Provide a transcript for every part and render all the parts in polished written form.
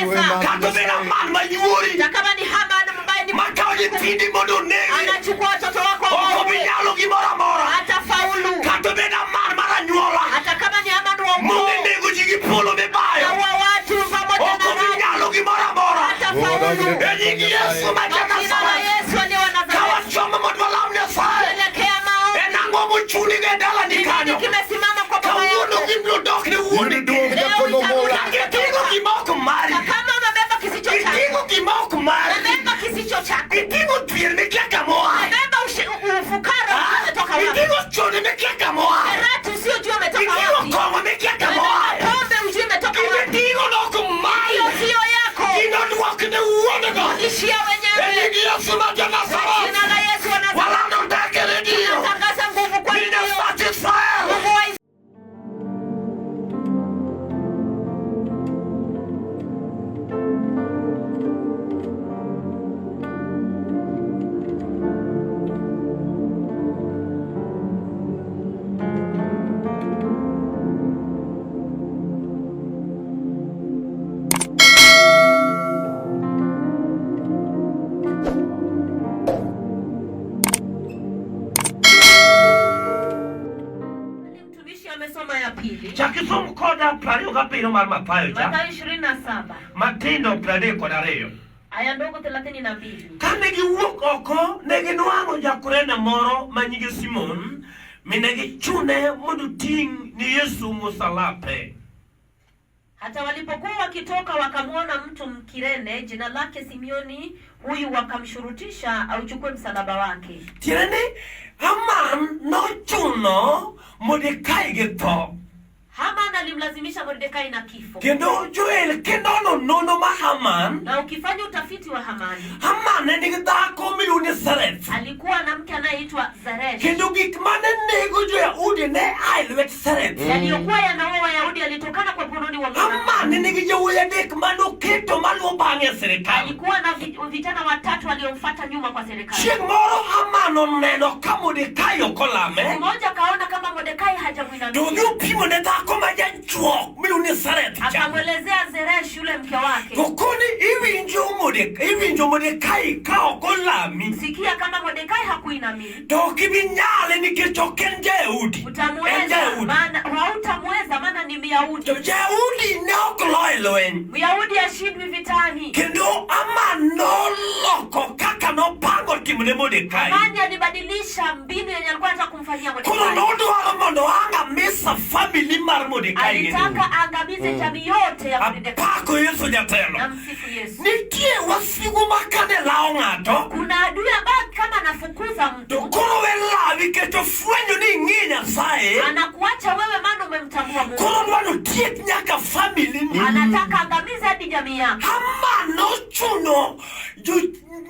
Utaweza. Kata obed Haman ma yuori Hata kama ni Haman ambaye ni makawo nyithindi mondo onegi, anachukua watoto wako ok obi waue, nyalo gimoro amora. hatafaulu. Kata obed Haman mar anyuola Hata kama ni Haman wa ukoo modhi nego ji gi polo mibayo, naua watu pamoja ok na obi radi, nyalo gimoro amora. hatafaulu. E nying Yesu ma Kwa jina la ja-Nazareth, Yesu aliye wa ka Nazareti, wachomo mondo walam Nyasaye, elekea maombi. en ang'o mochuni go e dalani Nini kanyo? kimesimama kwa baba Kawuono yako? gibiro dok ne wuon-gi. Duog Leo jakono itarudi mola. Iting'o gima ok mari. Na kama umebeba kisicho chako, Iting'o gima ok mari. umebeba kisicho chako, Iting'o dhier mikia kama oaye. umebeba ufukara usio umetoka wapi, Iting'o chode mikia kama oaye. karati usiyojua umetoka Iting'o wapi, kong'o mikia kama umebeba oaye. pombe ujui umetoka Gima wapi. iting'o no ok mari. Hiyo siyo yako, Gino duok ne wuon-go. ishia E wenyewe. nying Yesu ma ja-Nazareth. Jina la Yesu wa Nazareti, Walando teko e redio. tunatangaza nguvu kwa Ni redio. Nyasach Israel. Mungu wa Mtumishi amesoma ya pili, Chak isom koda 27 mar Mathayo cha. Mathayo 27 Matindo 32. aya ndogo 32. Kane giwuok oko, ne ginwang'o ja-Kurene moro ma nyinge Simon, mi ne gichune mondo oting' ni Yesu msalape. Hata walipokuwa wakitoka wakamwona mtu Mkirene jina lake Simioni, huyu wakamshurutisha auchukue msalaba wake. Tiende ni Haman nochuno Mordekai gi tho. Haman alimlazimisha Mordekai na kifo. Kendo Joel kinono nonro mar Haman, Na ukifanya utafiti wa Hamani, Haman ne nigi dhako miluongo ni Sereth. alikuwa na mke anayeitwa Zeresh. Kendo gik mane nego jo-Yahudi ne a e lwet Sereth. Yaliyokuwa yanaua Wayahudi yalitokana kwa mkononi wa mwanamke. Haman ne nigi yawuoyi adek manoketo maluwo bang'e e sirikal. Alikuwa na vijana watatu waliomfuata nyuma kwa serikali. Chieng' moro Haman oneno ka Mordekai ok olame, Mmoja akaona kama Mordekai to hajamuinamia, odhi opimo ne dhako ma jachuok miluongo ni Sereth cha. akamwelezea Zeresh yule mke wake, To koni iwinjo Mordekai ka ok olami, sikia kama Mordekai hakuinamia to ok ibi nyale nikech ok en ja-Yahudi. En utamweza, ja-Yahudi. maana hautamweza, maana ni Myahudi. To ja-Yahudi ne ok lo e lweny. Myahudi ashindwi vitani. Kendo Haman noloko kaka nopango timo ne Mordekai. Hamani alibadilisha mbinu yenye alikuwa anataka kumfanyia Koro Mordekai. nodwaro mondo oangamisa family mar Mordekai gi Alitaka aangamize jamii yote ya Mordekai. Apako Yesu jatelo. Na msifu Yesu. Nitie wasigu ma kane lawo ng'ato Kuna adui ambaye kama anafukuza to mtu koro we lawi nikech ofwenyo ni ing'e Nyasaye anakuacha wewe, maana umemtambua Mungu. koro odwa ni otiek nyaka family ni. Anataka angamize hadi jamii yako. Haman nochuno jo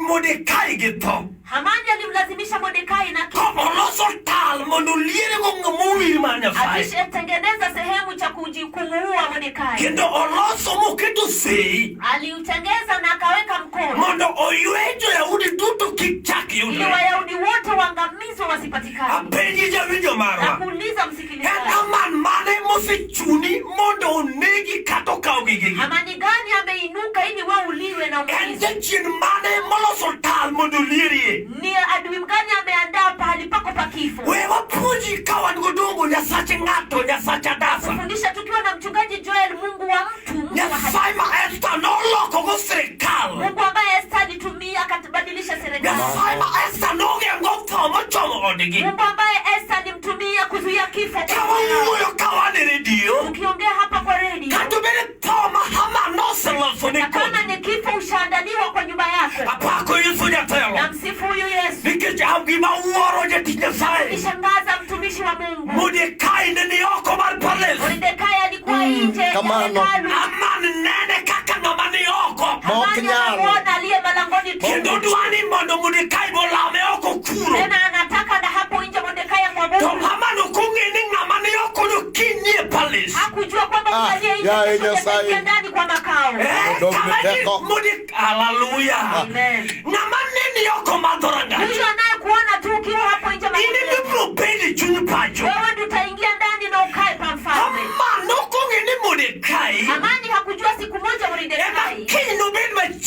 Mordekai gi tho. Hamani alimlazimisha Mordekai na To oloso tal mondo olierego ng'ama mar Nyasaye. alishatengeneza sehemu cha kumuua Mordekai. Kendo oloso moketo sei Aliutengeza na akaweka mkono mondo oywe jo-Yahudi duto kik chak ili yudre. Wayahudi wote waangamizwe wasipatikane. Apenji jawinjo Na marwa. kuuliza En msikilizaji, Haman mane mosechuni mondo onegi kata okaw gigegi? Hamani gani ameinuka ili wewe uliwe na En umalizwe? jachien mane moloso tal mondo olierie? Ni adui mgani ameandaa pahali pako pa kifo? We wapuonji ka wan godongo Nyasach ng'ato, Nyasach Adasa. Kufundisha tukiwa na mchungaji Joel, Mungu wa mtu, Mungu wa haki. Nyasaye ma Esta nolokogo sirikal. Mungu ambaye Esta alitumia akabadilisha serikali. Nyasaye ma Esta nogeng'o tho mochomo odgi. Mungu ambaye Esta alimtumia kuzuia kifo. Ka wawuoyo ka wan e redio, Ukiongea hapa kwa redio, kata obed tho ma Haman noseloso ne na kama kodi. ni kifo ushaandaliwa kwa nyumba yako, Apako Yesu na jatelo. msifu huyu Yesu. Nikech gima wuoro jatich Nyasaye. Nishangaza mtumishi wa Mungu. Mordekai ne ni oko mar palace. Mordekai alikuwa nje ya kamano. hekalu. Haman nene kaka ng'ama ni oko. Ma ok Hamani nyal. anamuona aliye malangoni tu. Kendo dwa ni mondo Mordekai bolame oko kuro. Tena anataka na hapo nje Mordekai To amwabudu. Haman ok ong'e ni ng'ama ni oko no kiny e palace. Hakujua kwamba Ah, mtu aliye nje yaye kesho Nyasaye. ataingia ndani kwa makao. Eh, Odog kama ni teko. Mordekai, haleluya. Amen. Ng'ama neni oko mar dhorangach. Huyo anayekuona tu ukiwa hapo nje In malangoni, ema ibiro bedo e chuny pacho. wewe ndiye utaingia ndani na ukae pa mfalme. Haman ok ong'e ni Mordekai Hamani hakujua siku moja ema Mordekai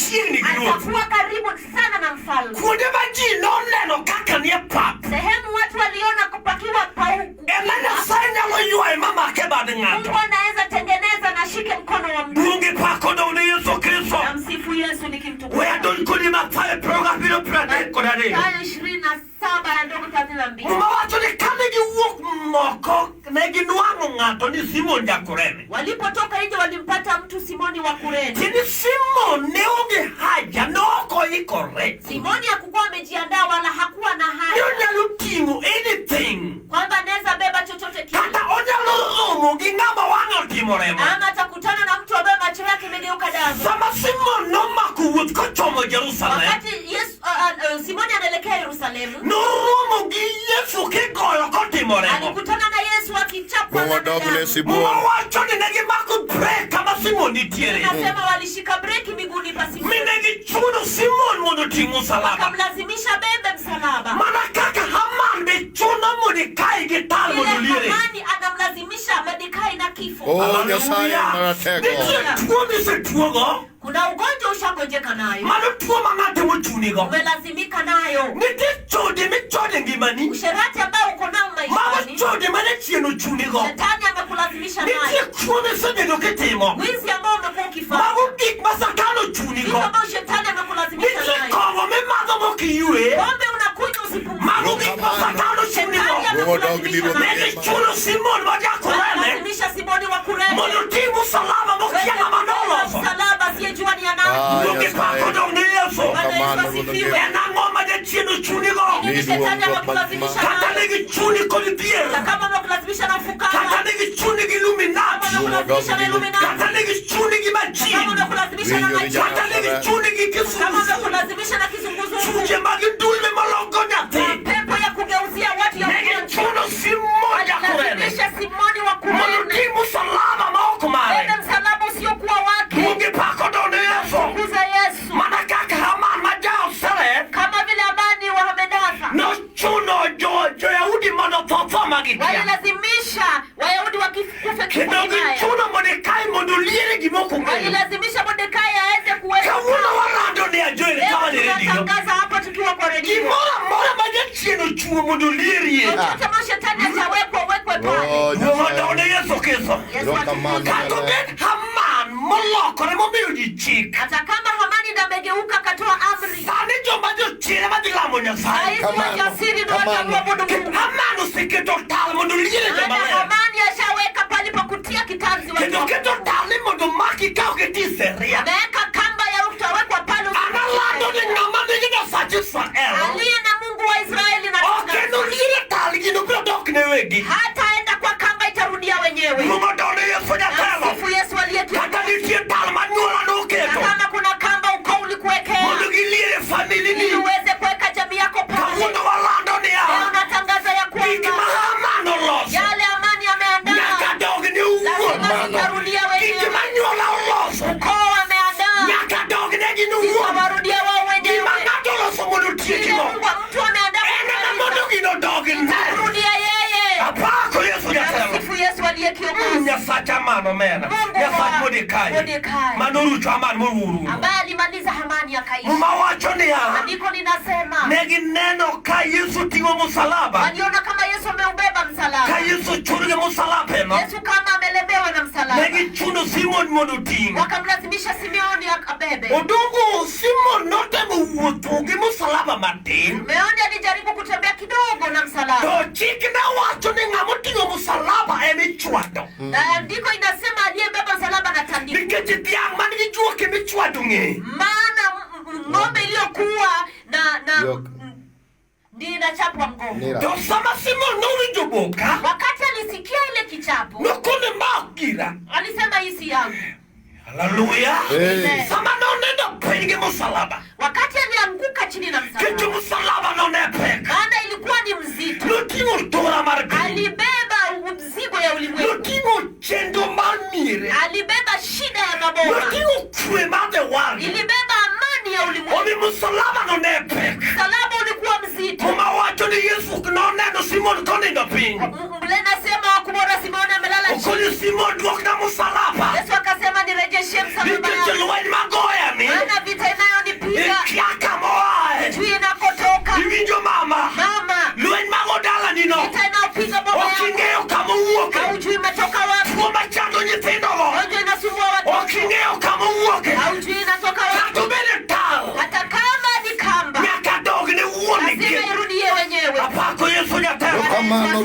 machiegni gi ruoth. Atakuwa karibu sana na mfalme. Kuonde ma ji noneno kaka nie pap, Sehemu watu waliona kupakiwa pauku, ema Nyasaye nyalo ywaye mamake bad ng'ato. Mungu anaweza tengeneza na ashike mkono wa mtu. Duong' gi pak odong' ne Yesu Kristo. Na msifu Yesu We nikimtukuza. adonj kodi Mathayo 27:32. Mathayo 27 ya ndogo 32. Muma wacho ni kane giwuok moko ne ginwang'o ng'ato ni Simon ja-Kurene. Walipotoka nje walimpata mtu Simoni wa Kurene. Tiende Simon ne onge haja, ne ok oikore. Simoni hakukuwa amejiandaa wala hakuwa na Ne haja onyalo ting'o anything. kwamba anaweza beba chochote kile, Kata onyalo romo gi ng'ama wang'e otimo remo. ama atakutana na mtu ambaye macho yake imegeuka damu. Sama Simon nomako wuoth kochomo Jerusalem, Wakati Yesu, Simoni anaelekea Yerusalemu, noromo gi Yesu kigoyo kotimo remo. alikutana na Yesu akichapwa na Mowadog ne damu. sibuor. Muma wacho ni ne gimako brek kama Simon nitiere. Nasema walishika breki miguuni pa Mi Simoni, ne gichuno Simon mondo oting' musalaba. wakamlazimisha bebe msalaba. Mana kaka Haman be chuno Mordekai gi tal mondo Ile oliere. Hamani anamlazimisha Mordekai na kifo. O Nyasaye Hallelujah. maratego. Nitie tuo misetuogo, Kuna ugonjwa ushagonjeka nayo, mano tuo ma ng'ato mochunigo. umelazimika nayo, Nitie chode michode e ngimani, usherati ambao uko nao mago maishani, chode mane chien ochunigo. shetani amekulazimisha Nitie nayo, kuo misebedo kitimo, wizi ambao umekuwa ukifanya, mago gik ma Satan vitu ochunigo. ambao shetani amekulazimisha Nitie nayo, kong'o mimadho mokiyue, pombe unakunywa usipumzike, mago gik ma Satan shetani ochunigo. amekulazimisha Ne nayo, gichuno Simon ma ja-Kurene Amekulazimisha Simoni wa Kurene mondo oting' musalaba mokia ng'ama noloso. msalaba asiyejua ni ya nani. Ah, Duong' gi pak Nyasaye. odong' ne Yesu. Bwana Yesu Kamano, asifiwe. En ang'o ma jachien ochunigo? Nini Ni shetani duong' amekulazimisha Kata nayo? ne gichuni kod dhier, Na kama amekulazimisha na kata ufukara, ne gichuni gi Illuminati, kama amekulazimisha na Illuminati, kata ne gichuni gi kama majin, amekulazimisha na Winjo majini, kata ne gichuni gi kama kisusu, amekulazimisha na kizunguzungu, chunje mag ndulme moloko nyathi. pepo ya kugeuzia watu ya Ne ugonjwa. gichuno Simon ja-Kurene Alilazimisha Simoni wa mondo Kurene oting' musalaba ma ok mare. bebe msalaba usiokuwa wake. Duong' gi pak odong' ne Yesu. Kuza Yesu Mana kaka Haman ma ja-Oseret kama vile Hamani wa Hamedatha nochuno jo-Yahudi mondo otho tho ma gikia. walilazimisha Wayahudi wakikufe kifo Kendo kibaya, gichuno Mordekai mondo oliere gima ok ong'eyo. walilazimisha Mordekai aweze kuweka. Kawuono walando ne Ajoel kama Leo ni redio. tunatangaza hapa tukiwa kwa redio, Gimoro amora ma jachien ochuo mondo olierie. chochote ambacho shetani atawekwa uwekwe pale. O Duong' odong' ne Nyasaye. Yesu Kristo. Yesu Erokamano. atukuzwe. Kata obed Haman molokore momiyo ji chik. Hata kama Hamani ndo amegeuka akatoa amri, Sani joma jochir ema dhi lamo Nyasaye. saizi Kamano, wajasiri ndo kamano. watamwabudu Mungu. Haman oseketo tal mondo oliere joma Maana ler. Hamani ashaweka pale pa kutia kitanzi watu Kendo wa keto Mungu. tal ni mondo maki ka ok iti seria. Ameweka kamba ya utawekwa pale An alando usipotii. ni ng'ama nigi Nyasach Israel. Aliye na Mungu wa Israeli na Ok enoliere tal gino biro dok ne wegi. hataenda kwa kamba, itarudia wenyewe. Duong' odong' ne Yesu jatelo. Msifu Yesu aliye Kata kiongozi. nitie tal ma nyuola Na noketo kama kuna kamba ukoo ulikuwekea mondo giliere famili ili ni. uweze kuweka jamii yako pale. Kawuono walando niya Leo natangaza ya gik ma kwamba Haman oloso yale amani ameandaa nyaka dog ne owuon. lazima zitarudia Gik wenyewe. ma nyuola oloso Ukoo ameandaa nyaka dog ne gin owuon. zitawarudia wao Gima wenyewe. ng'ato oloso mondo Ile otiekgo Mungu mtu ameandaa en ema mondo gino odogne. rudia yeye. Apako Yesu jatelo. Msifu Yesu aliye kiongozi Nyasach Haman omera. Mungu Nyasach wa Mordekai. Mordekai. Manorucho Haman mowuoro. ambaye alimaliza Hamani akaisha. Muma wacho niya Andiko linasema ne gineno ka Yesu ting'o musalaba. waliona kama Yesu ameubeba Ka msalaba, Yesu chur gi musalapeno. Yesu kama amelemewa na msalaba, Ne gichuno Simon mondo oting'. wakamlazimisha Simeoni akabebe. Odongo Simon notemo wuotho gi musalaba matin. Simeoni alijaribu kutembea kidogo na msalaba, To chik ne wacho ni ng'ama oting'o musalaba ema ichwado. na andiko inasema aliyebeba msalaba anatandikwa. Nikech dhiang' man gi juok ema ichwado ng'eye. Maana ng'ombe iliyokuwa na Yok. ndiyo inachapwa mgongo. Nira. To sama Simon nowinjo boka, Wakati alisikia ile kichapo, nokone ma ok gira. alisema hii si yangu. Haleluya. Eh. Sama nonindo piny gi musalaba, Wakati alianguka chini na nikech msalaba, musalaba none pek. maana ilikuwa ni mzito, Noting'o tura mar piny. alibeba mzigo ya ulimwengu, Noting'o chenro mar miere. alibeba shida ya maboma, Noting'o kwe mar the world. ilibeba amani ya ulimwengu. Omiyo musalaba no ne pek. Msalaba ulikuwa mzito. Muma wacho ni Yesu noneno Simon konindo piny. Nasema wakumwona Simoni amelala chini. Okoni Simon duokna musalaba. Yesu akasema nirejeshe msalaba Nikech yangu, lweny magoyani maana vita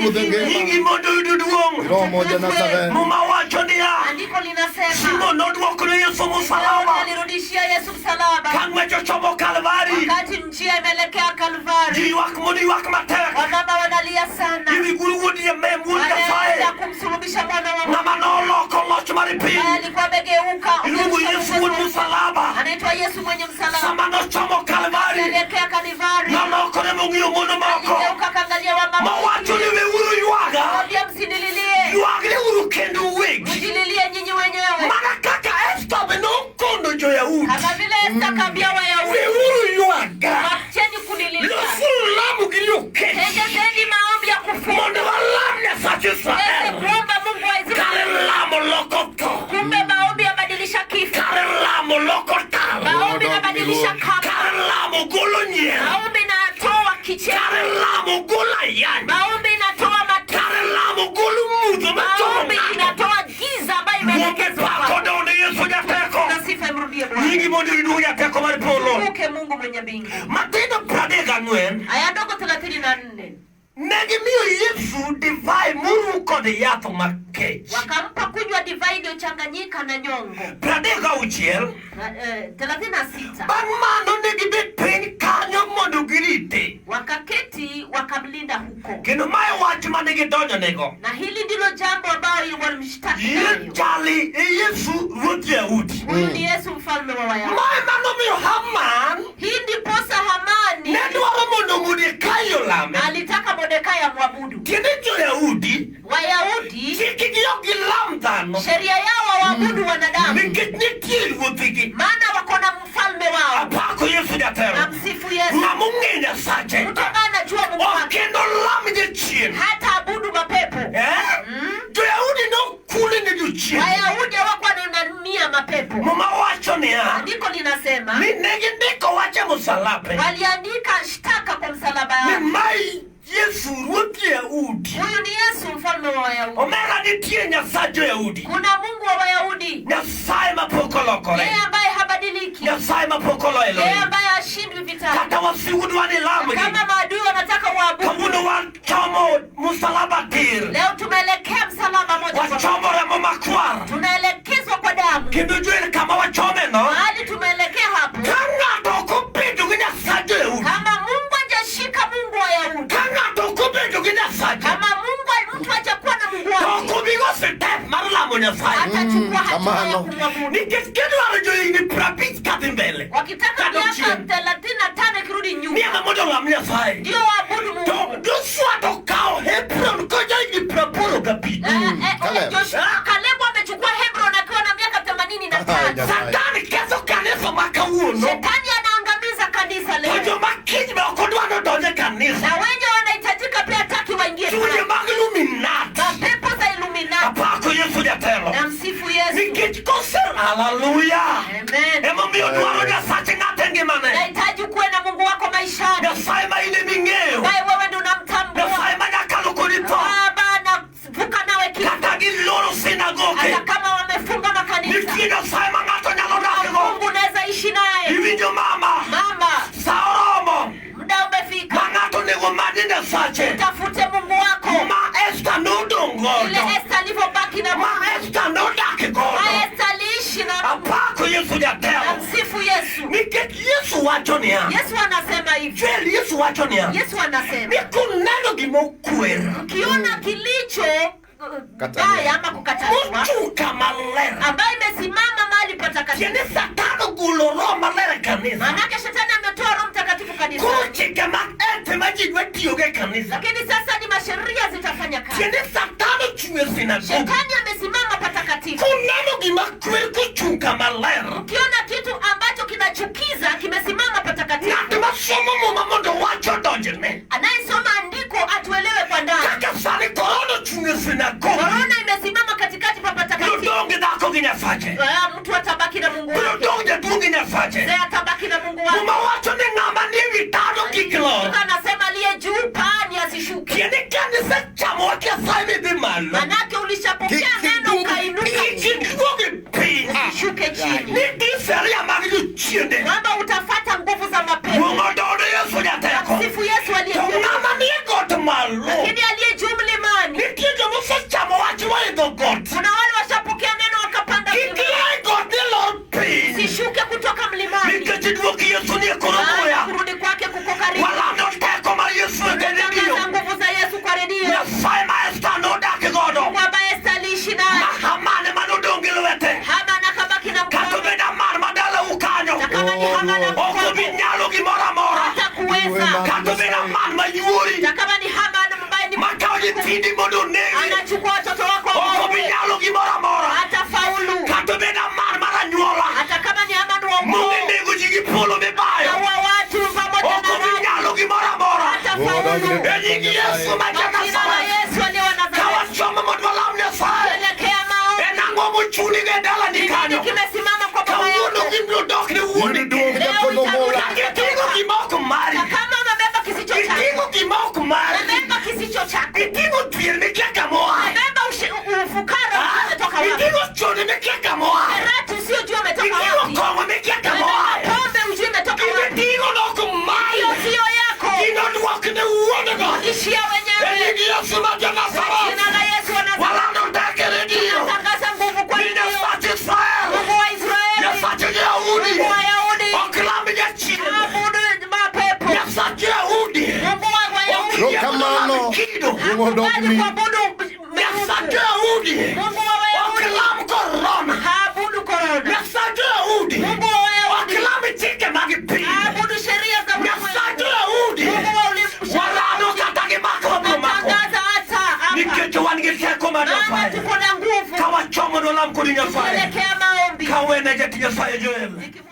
Ruodh asifiwe. ngima. Nyingi mondo oyud duong'. Roho moja Nazareth. Muma wacho niya, Andiko linasema Simon nodwoko ne Yesu Simoni musalaba. alirudishia Yesu msalaba Ka ng'wech ochomo Kalvari, wakati njia imeelekea Kalvari. ji ywak mondo ywak matek. Wamama wanalia sana, Iwi guru wuod Yemem wuod Nyasaye. wanaenda kumsulubisha mwana wa Mungu Ng'ama noloko loch mar piny. ambaye alikuwa amegeuka. Iluongo Yesu wuod musalaba. Anaitwa Yesu mwenye msalaba. Sama nochomo Kalvari, Alielekea Kalvari, nolokore mong'iyo mon moko. aligeuka akaangalia wamama, Mowacho ni weuru ywaga. akawaambia msinililie, Ywagreuru kendo uwegi. mjililie nyinyi wenyewe, Mana kaka Esta be nokono jo-Yahudi. kama vile Esta akaambia Wayahudi, Weuru ywaga. wacheni kunililia, Losuru lamo gi lokech. tengezeni maombi ya kufunga, Mondo walam Nyasach tuweze Israel. kuomba Mungu wa Israeli. Kare lamo loko tho. Kumbe maombi yabadilisha kifo, Kare lamo loko tal. maombi inabadilisha kama, Kare lamo golo nyier. maombi inatoa kicheko, Kare lamo golo ayany. maombi inatoa matunda, Kare lamo golo mudho machomo maombi ng'ato. inatoa giza ambayo Wuoke imeelekezwa pako kwako. donde Yesu jateko. Na sifa imrudie Bwana. Nyingi mondo oyud jateko mar polo. Kumbuke Mungu mwenye mbingu. Matindo 34 Aya ndogo 34. ne gimiyo Yesu divai moru kod yath makech. Wakampa kunywa divai iliyochanganyika na nyongo. 36 Na, 36. Bang' mano ne gibet piny kanyo mondo girite. Wakaketi wakamlinda huko. Kendo mae wach mane gidonjonego. Na hili ndilo jambo ambayo walimshtaki Ye nayo. jali e Yesu ruodh Yahudi. Huyu ni Yesu mfalme wa Wayahudi. Mae manomiyo Haman Hii ndiposa Hamani ne dwaro mondo Mordekai olame. alitaka Mordekai amwabudu. Tiende jo-Yahudi Wayahudi chikgi ok gilam dhano sheria yao hawaabudu wanadamu, nikech nitie ruodhigi. maana wako na mfalme wao. Apako Yesu jatelo. Na msifu Yesu. Ng'ama ong'e Nyasache Mtu ambaye anajua Mungu ok wake enolam jachien. hata abudu mapepo. Eh? Jo-Yahudi nokule ne jochien. Wayahudi hawakuwa wanainamia mapepo. Muma wacho niya Andiko linasema ni ne gindiko wach e musalape waliandika shtaka kwa msalaba ni wake. mae Yesu ruodh Yahudi. Huyu ni Yesu mfalme wa Wayahudi. Omera nitie Nyasach jo-Yahudi. Kuna Mungu wa Wayahudi, Nyasaye mapok olokore. yeye ambaye habadiliki, Nyasaye mapok oloyo yeye lweny. ambaye hashindwi vitani. Kata wasigu dwa ni lamgi. Kama maadui wanataka waabudu, Kawuono wachomo musalaba tir. leo tumeelekea msalaba moja kwa moja, Wachomo remo makwar. tunaelekezwa kwa damu. Kendo joel kama wachome no. Mahali tumeelekea hapo, Ka ng'ato ok obedo gi Nyasach jo-Yahudi. kama Mungu hajashika Mungu wa Wayahudi, Ka ng'ato ok obedo gi Nyasache. kama Mungu mtu hajakuwa na Mungu To wake, ok obi go step mar lamo Nyasaye. hatachukua hatua ya Kamano. kumwabudu. Nikech gidwaro johigni 50 kadhi mbele. Wakitaka Kadok miaka chien. 35 ikirudi Ni nyuma, ema mondo olam Nyasaye. ndio waabudu To Mungu. Joshua to kawo Hebron ka jahigni 85. Caleb. Joshua Kalebu amechukua Hebron akiwa na miaka 85. Nyasaye. Satan ketho kanisa ma kawuono. Shetani anaangamiza kanisa To leo, joma kiny be ok odwa nodonj e kanisa. na wenye wanahitajika pia hataki waingie Chunje pale. mag Illuminati. Mapepo za Illuminati. Apako Yesu jatelo. Na msifu Yesu. Nikech kose haleluya. Amen. Emomiyo dwaro Nyasache ng'ato e ngimane. Nahitaji kuwe na Mungu wako maishani, Nyasaye ma in eming'eyo. ambaye wewe ndio unamtambua. Nyasaye ma nyakalo kodi tho. Baba anavuka nawe kifo, Kata giloro sinagoke. hata kama wamefunga makanisa. Nitie Nyasaye ma ng'ato nyalo dakgo. Mungu unaweza ishi naye. Iwinjo mama. Mama, Sa oromo. muda umefika, Ma ng'ato onego many Nyasache. tafute Mungu wako. Ma Esta nodong' Ile godo. Esta alivyobaki na Ma Mungu, Esta nodak Ma godo. Esta aliishi na Mungu. Apako Yesu jatelo. Na msifu Yesu. Nikech Yesu wacho niya. Yesu anasema hivi. Joel Yesu wacho niya. Yesu anasema Ni kuneno gima okwer. ukiona kilicho Kataliwa. baya ama kukataliwa Mochung' kama ler. ambayo imesimama mahali patakatifu, Tiende Satan ogolo Roho Maler e kanisa. maanake shetani ametoa Roho Mtakatifu Koro kanisani, chike mag earth ma ji dwa tiyogo e kanisa. lakini sasa ni masheria zitafanya kazi. Tiende Satan ochung' e sinagogi. Shetani amesimama patakatifu. Kuneno gima kwer kochung' kama ler. Ukiona kitu ambacho kinachukiza kimesimama patakatifu, Ng'at masomo muma mondo wach odonjne. anayesoma andiko atuelewe kwa ndani. Kaka sani korona ochung' e sinagogi. Korona imesimama katikati pa Biro patakatifu. dong' gi dhako gi Nyasache. Mtu atabaki na Mungu Biro wake, dong' jaduong' gi Nyasache. mzee atabaki na Mungu wake. Muma wacho ni ng'ama nie wi tado kik lor. Mtu anasema aliye juu paani asishuke. Tiende kanisa chamo wach Nyasaye midhi malo. Manake ulishapokea Kik neno iduog- ukainuka Kik iduog e piny. usishuke chini, Nitie sheria mag jochiende. kwamba utafata nguvu za mapepo. Duong' odong' ne Yesu jateko. Sifu Yesu aliye To juu, ng'ama nie got malo lakini aliye juu mlimani Yesu nie koro Maana muya. kurudi kwake kuko karibu. Walando teko mar Yesu e redio. Tangaza nguvu za Yesu kwa redio. Nyasaye ma Esta nodak godo. Kwamba Esta aliishi naye, Ma Haman ema nodong' gi lwete. Haman akabaki na Kata mkono, obedo Haman ma dalau kanyo. na kama ni Haman Ok obi amkono nyalo gimoro amora. hatakuweza, Kata obedo Haman ma yuori. na kama ni Haman ambaye ni Makawo nyithindi mondo onegi. anachukua watoto wako Ok obi waue, nyalo gimoro amora. hatafaulu. Kata obedo Haman mar anyuola. Hata kama ni Haman wa ukoo, Mondo nego ji gi polo mibayo. naua watu pamoja Ok na obi radi, nyalo gimoro amora. hatafaulu. E nying Yesu ma Kwa jina la ja-Nazareth. Yesu aliye wa Ka Nazareti, wachomo mondo walam Nyasaye. elekea maombi. En ang'o mochuni go e dalani Nini kanyo? kimesimama kwa baba Kawuono yako? gibiro dok ne wuon Duog Leo jakono itarudi mola. Giting'o gima ok mari. Na kama umebeba kisicho chako, Giting'o gima ok mari. umebeba kisicho chako, Giting'o dhier mikia kamoa. umebeba ufukara umetoka wapi? Giting'o chode mikia kamoa. Karati usiyojua umetoka Giting'o wapi? kong'o mikia kamoa. Umebeba pombe ujui imetoka wapi? Giting'o nok mari. Hiyo siyo yako, Ginodwok ne wuon-go. rudishia E wenyewe. nying Yesu ma Kwa ja-Nazareth. jina la Yesu wa Nazareti, Walando tek e redio. tunatangaza nguvu kwa Ni redio. Nyasach Israel. Mungu wa Israeli, Nyasach jo-Yahudi. Mungu wa Yahudi, Ok lam jachien. abudu mapepo. Nyasach jo-Yahudi. Mungu wa Wayahudi Rokamano. Kido. Duong' hakubali odokni. kuabudu Nyasach miungu. jo-Yahudi. Mungu wa Ok Wayahudi lam korona. haabudu korona. Nyasach jo-Yahudi. Mungu wa Ok Wayahudi lam chike mag piny. haabudu sheria za Nyasach ulimwengu. jo-Yahudi. Mungu wa ulimwengu Walando kata gimako wabiro mako. natangaza hata hapa, Nikech wan gi teko mar maana Nyasaye. tuko na nguvu Ka wachomo dolam kod Nyasaye. kuelekea maombi. Ka wene jatich Nyasaye Joel. Nikimwendea